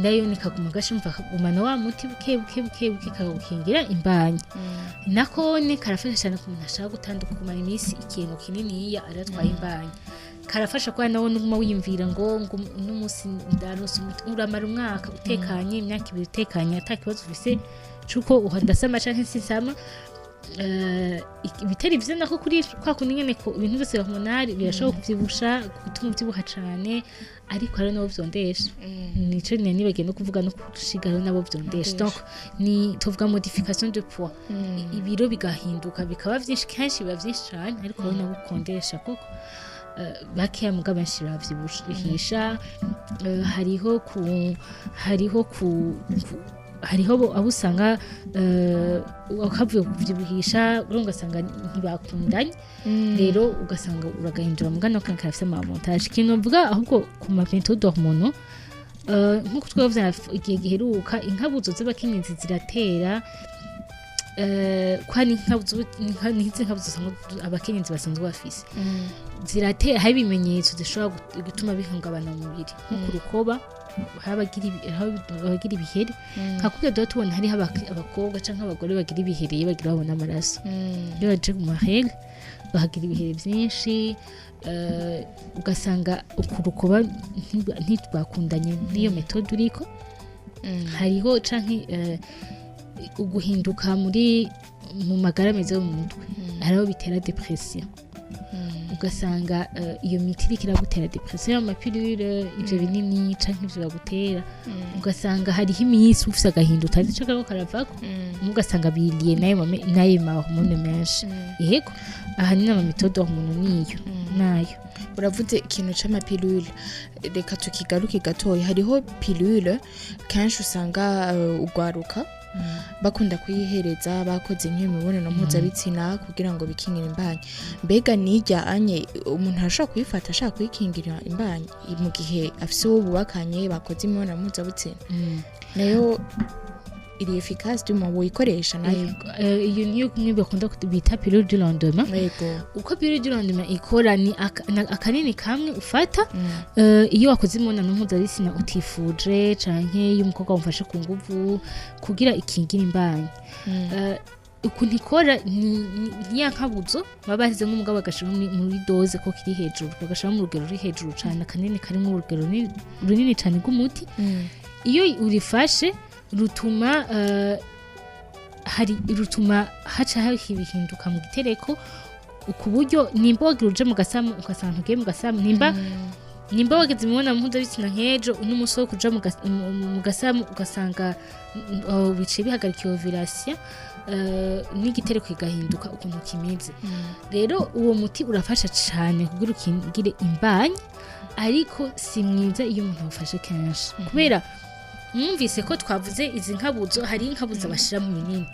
nayo nikaguma gashumva kagumana wa muti buke buke buke buke, kakagukingira imbanyi. Nako ni karafasha cyane ku muntu ashaka gutanduka, kumara iminsi ikintu kininiya aratwaye imbanyi. Karafasha kuba nawe nuguma wiyumvira ngo n'umunsi ndaronse umuti, uramara umwaka utekanye, imyaka 2 utekanye, ata kibazo ufise cuko ndasama canke sinsama. Ibitari vyiza nako kuri kwa kundi nyene ko ibintu vyose hormonal birashobora kuvyibusha, gutuma uvyibuha cane, ariko hari nabo vyondesha. Nico nari nibagiye no kuvuga, no kushigaro nabo vyondesha. Donc ni tuvuga modification de poids, ibiro bigahinduka bikaba vyinshi, kenshi biba vyinshi cane, ariko hari nabo ukondesha koko. Bakeya muga benshi baravyibushisha. Hariho abo usanga kavuye kuvyibuhisha, urumva ugasanga ntibakundanye, rero ugasanga uragahindura mugana kandi karafise ama avantage. Ikintu mvuga ahubwo ku ma méthode hormonaux, nkuko twavuze igihe giheruka, inkabuzo z'abakenyezi ziratera, kwa ni inkabuzo, n'izi nkabuzo usanga abakenyezi basanzwe bafise ziratera, hari ibimenyetso zishobora gutuma bihungabana mu mubiri, nko ku rukoba hari abagira ibiheri, nka kurya duba tubona hariho abakobwa canke abagore bagira ibiheri iyo bagira babona amaraso, iyo baje mu ma règles bahagira ibiheri vyinshi, ugasanga ku rukoba ntibakundanye n'iyo méthode uriko. Hariho canke uguhinduka mu magara meza yo mu mutwe, hariho bitera dépression, ugasanga iyo miti iriko iragutera dépression, ama pilules, ivyo binini canke ivyo bagutera, ugasanga hariho iminsi ufise agahinda utazi ico kariko karavako, ugasanga biriye n'ayo ma hormones menshi. Yego, ahanini ama méthode hormonaux niyo nayo. Uravuze ikintu c'ama pilules, reka tukigaruke gatoya. Hariho pilule kenshi usanga ugwaruka bakunda kuyihereza bakoze nk'iyo mibonano mpuzabitsina kugira ngo bikingire imbanyi. Mbega nirya anye umuntu arashobora kuyifata ashaka kuyikingira imbanyi mu gihe afise uwo bubakanye bakoze imibonano mpuzabitsina? Nayo iri efficace, du moins woyikoresha nayo? Yego, iyo niyo kumwe bakunda bita pilule du lendemain. Uko pilule du lendemain ikora ni akanini kamwe ufata iyo wakoze imibonano mpuzabitsina utifuje, canke iyo umukobwa wamufashe ku nguvu, kugira ikingire imbanyi. Ukuntu ikora ni ya nkabuzo baba bashyize nk'umugabo, bagashira muri dose ko kiri hejuru, bagashira mu rugero ruri hejuru cane, akanini karimo urugero runini cane rw'umuti. Iyo urifashe rutuma hari rutuma haca bihinduka mu gitereko, ku buryo nimba wagira uje mu gasamu ugasanga ntugiye mu gasamu, nimba wagize imibonano mpuzabitsina nk'ejo, n'umunsi wo kuja mu gasamu ugasanga biciye bihagarika iyo ovulation, n'igitereko kigahinduka ukuntu kimeze. Rero uwo muti urafasha cane kugira ukingire imbanyi, ariko si mwiza iyo umuntu awufashe kenshi, kubera mwumvise ko twavuze izi nkabuzo, hari inkabuzo bashira mu binini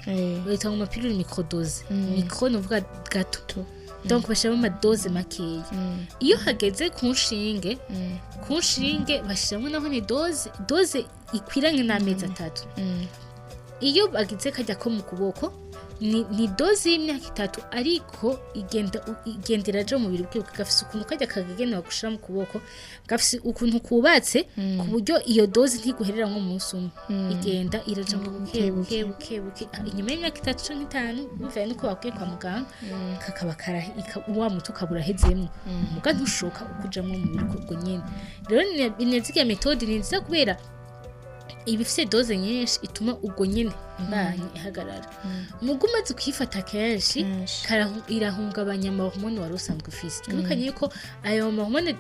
bayita ngo ma pilules microdosées. Micro ni uvuga gato, donc bashiramo ama doses makeya. Iyo hageze ku nshinge bashiramo naho ni dose ikwiranye n'amezi 3. Iyo bagize kajya ko mu kuboko ni dose y'imyaka 3, ariko igenda iraja mu mubiri bwiwe. Gafise ukuntu kajya kagagenewe gushira mu kuboko, gafise ukuntu kubatse ku buryo iyo dose ntiguherera nko umunsi umwe, igenda iraja mu buke buke buke buke. Inyuma y'imyaka 3 canke 5, bivanye n'uko bakwiye kwa muganga, kakaba wa muti ukaba urahezemwo, muga ntushoka ukujamwo mu mubiri ubwo nyene. Rero ni zirya méthode ni nziza kubera iba ifise dose nyinshi ituma ubwo nyene imbanyi ihagarara. Mugo umaze kuyifata kenshi, irahungabanya ama hormones wari usanzwe ufise. Twibukanye yuko ayo ma hormones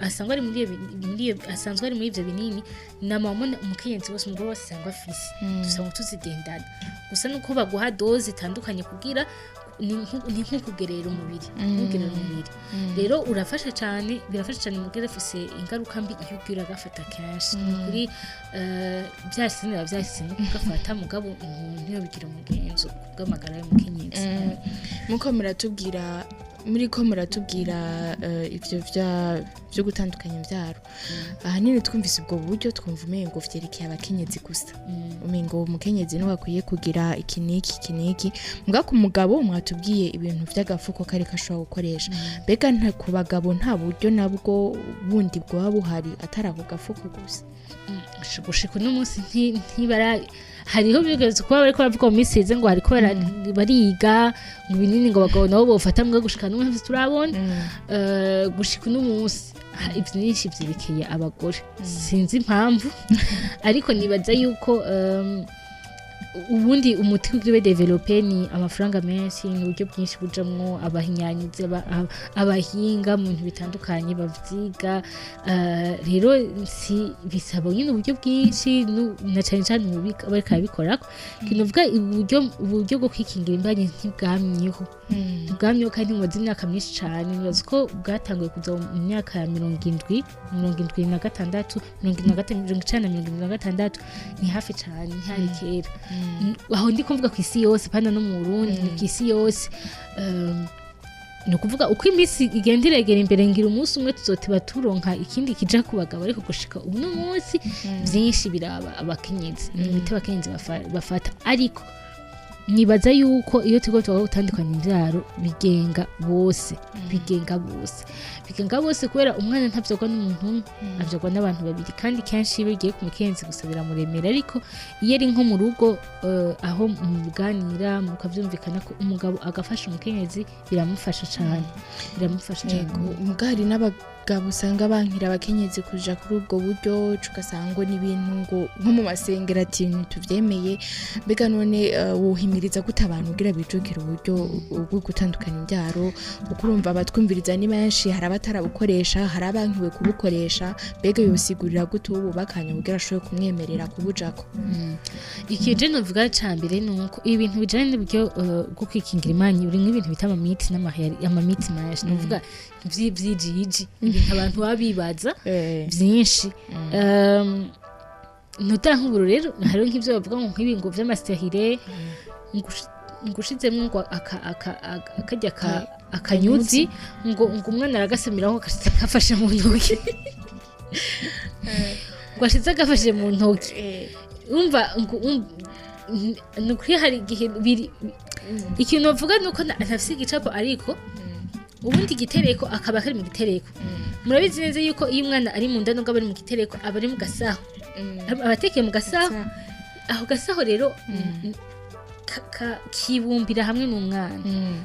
asanzwe ari muri iyo bi- muri iyo asanzwe ari muri ivyo binini ni ama hormones umukenyezi wese, umugore wese asanzwe afise, dusanzwe tuzigendana, gusa nuko baguha dose itandukanye kugira ni nko kugerera umubiri, kugerera umubiri. Rero urafasha cyane, birafasha cyane mugere afise ingaruka mbi iyo ugira agafata kenshi. Kuri byahise niba byahise no kugafata, mugabo umuntu yobigira umugenzo kubw'amagara y'umukenyezi. Muko muratubwira, muriko muratubwira ivyo vyo gutandukanya imvyaro, ahanini twumvise ubwo buryo twumva umengo vyerekeye abakenyezi gusa, umengo umukenyezi niwe akwiye kugira iki n'iki iki n'iki. Mbwa ku mugabo mwatubwiye ibintu vy'agafuko kari kashobora gukoresha, mbega nta ku bagabo nta buryo nabwo bundi bwoba buhari atari ako gafuko gusa? Gushika uno munsi ntibara, hariho bigeze kuba bariko baravuga mu minsi iheze ngo hariko bariga ngo ibinini ngo abagabo nabo bofata, mbwa gushika n'ubu ntavyo turabona. Gushika uno munsi ivyinshi vyerekeye abagore, sinzi impamvu, ariko nibaza yuko ubundi umuti kugira ube développé ni amafaranga menshi, ni uburyo bwinshi bujamwo abahinyanyuzi, abahinga mu bintu bitandukanye bavyiga. Rero si bisaba nyine uburyo bwinshi, na cane cane ububika bariko barabikorako. Kinovuga uburyo bwo kwikingira imbanyi ntibwamyeho kandi bumaze imyaka myinshi cane. Nibaza ko bwatanguye kuza mu myaka ya 70, 76, 75, 90, 76, ni hafi cane, ntihari kera. Aho ndi kuvuga ku isi yose, pana no mu Burundi, ni ku isi yose. Ni ukuvuga uko iminsi igenda iregera imbere, ngira umunsi umwe tuzoteba turonka ikindi kija ku bagabo, ariko gushika uno munsi vyinshi biraba abakenyezi, ni imiti abakenyezi bafata. Ariko nibaza yuko iyo turiko tuvuga gutandukanya imvyaro, bigenga bose, bigenga bose, bigenga bose, kubera umwana ntavyagwa n'umuntu umwe, avyagwa n'abantu babiri. Kandi kenshi iyo bigiye ku mukenyezi gusa biramuremera, ariko iyo ari nko mu rugo, aho muganira mukavyumvikana ko umugabo agafasha umukenyezi, biramufasha cane, biramufasha cane. Yego, muga hari n'abagabo usanga bankira abakenyezi kuja kuri ubwo buryo, ugasanga ngo ni ibintu ngo nko mu masengero ati ntituvyemeye. Mbega none wohimiriza gute abantu kugira bijukire uburyo bwo gutandukanya imbyaro? Kuko urumva abatwumviriza ni benshi, hari abatarabukoresha, hari abankiwe kubukoresha. Mbega yosigurira gute uwo bubakanye kugira ashobore kumwemerera kubujako? Ikintu je novuga ca mbere ni uko ibintu bijanye n'uburyo bwo kwikingira imbanyi biri nk'ibintu bita amamythes amamythes menshi, novuga vy'ijiji, ibintu abantu baba bibaza vyinshi. Notara nk'uburu rero hariho nk'ivyo bavuga ngo nk'ibi ngo vy'amastérilet, ngushizemwo ngo akarya akanyuzi ngo umwana aragasamiraho agashitsa agafashe mu ntoki, ngo ashize agafashe mu ntoki. Umva ngo ni ukuri hari igihe biri. Ikintu bavuga ni uko ntafise igicapo, ariko ubundi igitereko akaba kari mu gitereko. Murabizi neza yuko iyo umwana ari mu nda, nubwo aba ari mu gitereko, aba ari mu gasaho, aba atekeye mu gasaho. Aho gasaho rero kibumbira hamwe n'umwana.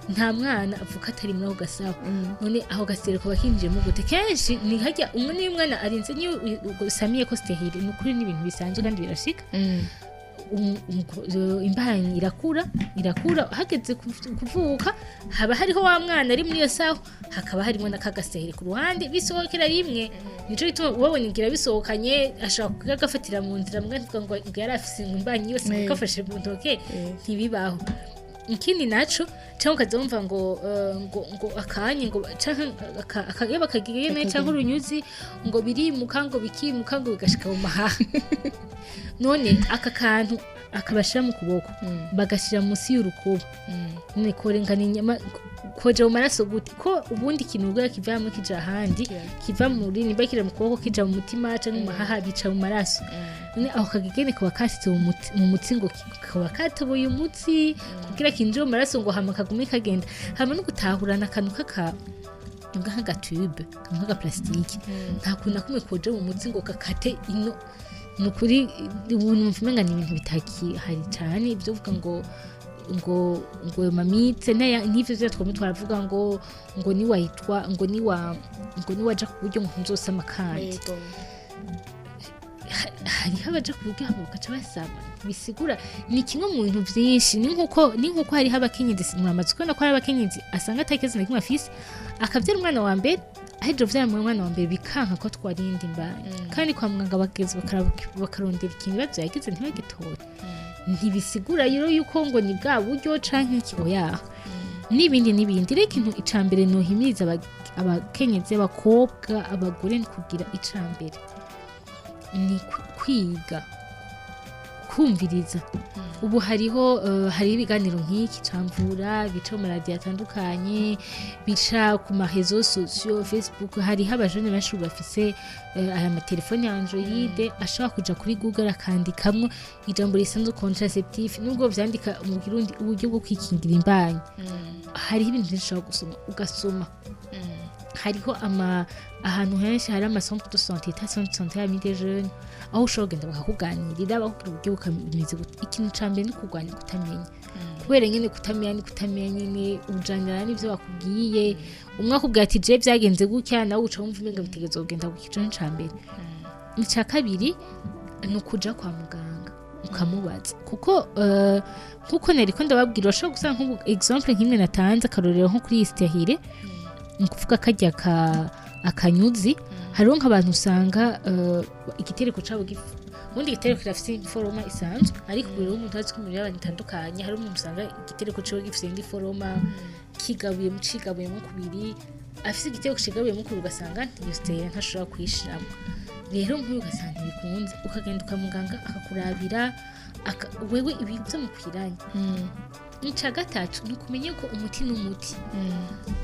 Nta mwana avuka atari muri ako gasaho. None aho gasereko bakinjiyemo gute? Kenshi ni harya umwe niyo umwana arinze, niyo usamiye ko stérilet, ni ukuri n'ibintu bisanzwe kandi birashika. Imbanyi irakura, irakura, hageze kuvuka haba hariho wa mwana ari muri iyo saho, hakaba harimo n'akagastere ku ruhande, bisohokera rimwe. Nico gituma ubabona ingira bisohokanye, ashobora kugagafatira mu nzira, mbwa ntuvuga ngo yari afise imbanyi yose ngo gafashe mu ntoke, ntibibaho. Ikindi naco, cyangwa ukaza wumva ngo ngo akanye ngo canke iyo bakagiye canke urunyuzi ngo birimuka, ngo bikimuka, ngo bigashika mu mahaha. None aka kantu akabashira mu kuboko, bagashira munsi y'urukubo, none korengana inyama koja mu maraso gute? Ko ubundi ikintu ubwo kiva hamwe kija ahandi, kiva muri nimba kira mu kuboko kija mu mutima canke mu mahaha, bica mu maraso. None aho kagegene kaba kasitse mu mutsi, ngo kaba katoboye umutsi kugira kinjire mu maraso, ngo hama kagume kagenda hama no gutahurana akantu kaka nubwo nk'agatube, kamwe k'agaplastike, nta kuntu na kumwe koje mu mutsi ngo kakate ino. Ni ukuri ubu numva umenga ni ibintu bitakihari cane ibyo uvuga ngo ayo mamythes n'ivyo vyose twamwe twaravuga ngo niwahitwa ngo niwaja ku buryo ngo ntuzosama. Kandi hariho abaja ku buryo hama bagaca basama. Bisigura ni kimwe mu bintu vyinshi, ni nkuko hariho abakenyezi, muramaze kubona ko hari abakenyezi asanga atakibazo na kimwe afise, akavyara umwana wa mbere, ahejeje kuvyara umwana wa mbere bikanka ko twarinda imbanyi, kandi kwa muganga bageze bakarondera ikintu ibibazo yagize ntibagitore. Ntibisigura rero yuko ngo ni bwa buryo canke iki, oyaha. N'ibindi n'ibindi. Rero ikintu ica mbere nohimiriza abakenyezi, abakobwa, abagore, ni kugira ica mbere ni kwiga kumviriza. Ubu hariho hariho ibiganiro nk'iki camvura bica mu maradiyo atandukanye, bica ku ma réseaux sociaux, Facebook. Hariho abajene benshi ubu bafise aya matelefone ya Android, ashobora kuja kuri Google akandikamwo ijambo risanzwe contraceptif, nubwo vyandika mu Kirundi uburyo bwo kwikingira imbanyi. Hariho ibintu byinshi ushobora gusoma, ugasoma. Hariho ama ahantu henshi hari ama centre de santé, ta centre de santé ami des jeunes, aho ushobora kugenda bakakuganirira, bakubwira uburyo bukameze gute. Ikintu ca mbere ni kurwanya kutamenya, kubera nyene kutamenya ni kutamenya nyene, ujanirana n'ivyo bakubwiye. Umwe akubwira ati je vyagenze gutya, nawe uca wumva umenga bitegerezwa kugenda gutya. Ico ni ica mbere. Ica kabiri ni ukuja kwa muganga ukamubaza, kuko nkuko nariko ndababwira, urashobora gusanga nk'ubu exemple nk'imwe natanze akarorero nko kuri stérilet, ni ukuvuga karya ka akanyuzi. Hariho nk'abantu usanga igitereko cabo ubundi igitereko kirafise forme isanzwe, ariko rero umuntu azi ko imibiri y'abantu itandukanye. Hari umuntu usanga igitereko ciwe gifise indi forme, kigabuyemo, cigabuyemo kubiri, afise igitereko cigabuyemo kubiri, ugasanga iyo stérilet ntashobora kuyishiramo. Rero nk'uyu ugasanga ntibikunze, ukagenda ukamuganga akakurabira wewe ibintu vyo mukwiranye. Ica gatatu ni ukumenya ko umuti n'umuti,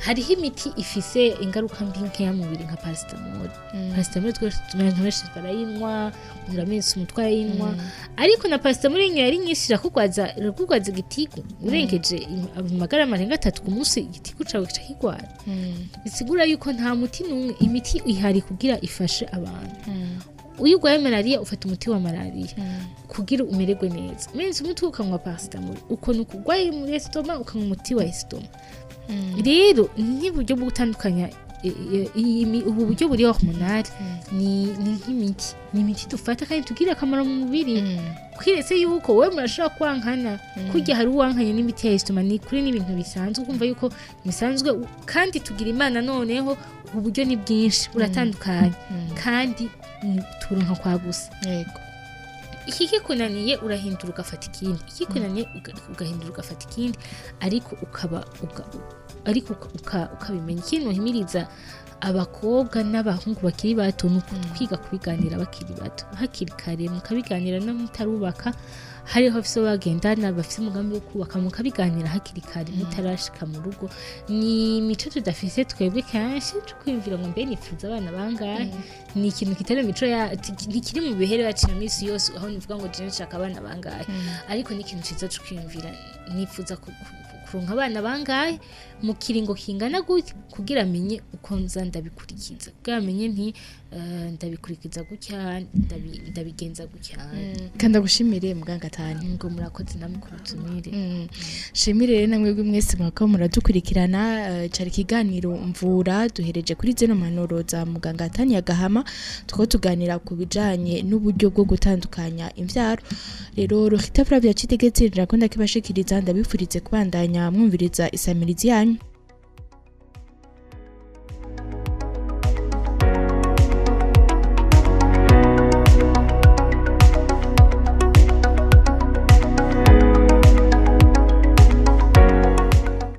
hariho imiti ifise ingaruka mbi nkeya mu mubiri, nka paracétamol. Paracétamol twese, abantu benshi barayinywa, uramenetse umutwe arayinywa, ariko na paracétamol iyo ari nyinshi irakugwaza igitigu. Urengeje amagarama arenga 3 ku munsi, igitigu cawe gica kigwara. Bisigura yuko nta muti n'umwe, imiti ihari kugira ifashe abantu. Iyo urwaye malariya ufata umuti wa malariya kugira umererwe neza, menshi umutwe ukanywa paracetamol, uko ni uko urwaye muri estomac ukanywa umuti wa estomac. Rero n'uburyo bwo gutandukanya ubu buryo buri hormonal ni nk'imiti, ni imiti dufata kandi tugirira akamaro mu mubiri, kwiretse yuko wowe murashobora kwankana kurya. Hari uwankanye n'imiti ya estomac, ni kuri n'ibintu bisanzwe, ukumva yuko bisanzwe. Kandi tugira Imana, noneho uburyo ni bwinshi buratandukanye, kandi turonka kwa gusa. Iki kikunaniye urahindura ugafata ikindi, ikikunaniye ugahindura ugafata ikindi, ariko ukaba ariko ukabimenya. Ikindi uhimiriza abakobwa n'abahungu bakiri bato ni kwiga kubiganira bakiri bato, hakiri kare, mukabiganira no mutarubaka. Hariho bafise bagendana, bafise umugambi wo kubaka, mukabiganira hakiri kare mutarashika mu rugo. Ni imico tudafise twebwe kenshi, tukwiyumvira ngo mbe nifuza abana bangahe? Ni ikintu kitari mu mico ya ntikiri mu bihere yacu ya minsi yose, aho nivuga ngo je nshaka abana bangahe. Ariko ni ikintu ciza co kwiyumvira: nifuza kuronka abana bangahe mu kiringo kingana gutya, kugira amenye uko nza ndabikurikiza, kugira amenye nti ndabikurikiza gutya, ndabigenza gutya. Kandi agushimire, muganga Tani. Ngo murakoze namwe kurutumire. Shimire rero namwebwe mwese mwaka muradukurikirana. Cari ikiganiro mvura, duhereje kuri zino mpanuro za muganga Tani Gahama, tuko tuganira ku bijanye n'uburyo bwo gutandukanya imvyaro. Rero Rukita Flavia Citegetse rirakunda kibashikiriza, ndabifurize kubandanya mwumviriza isamirizi yanyu.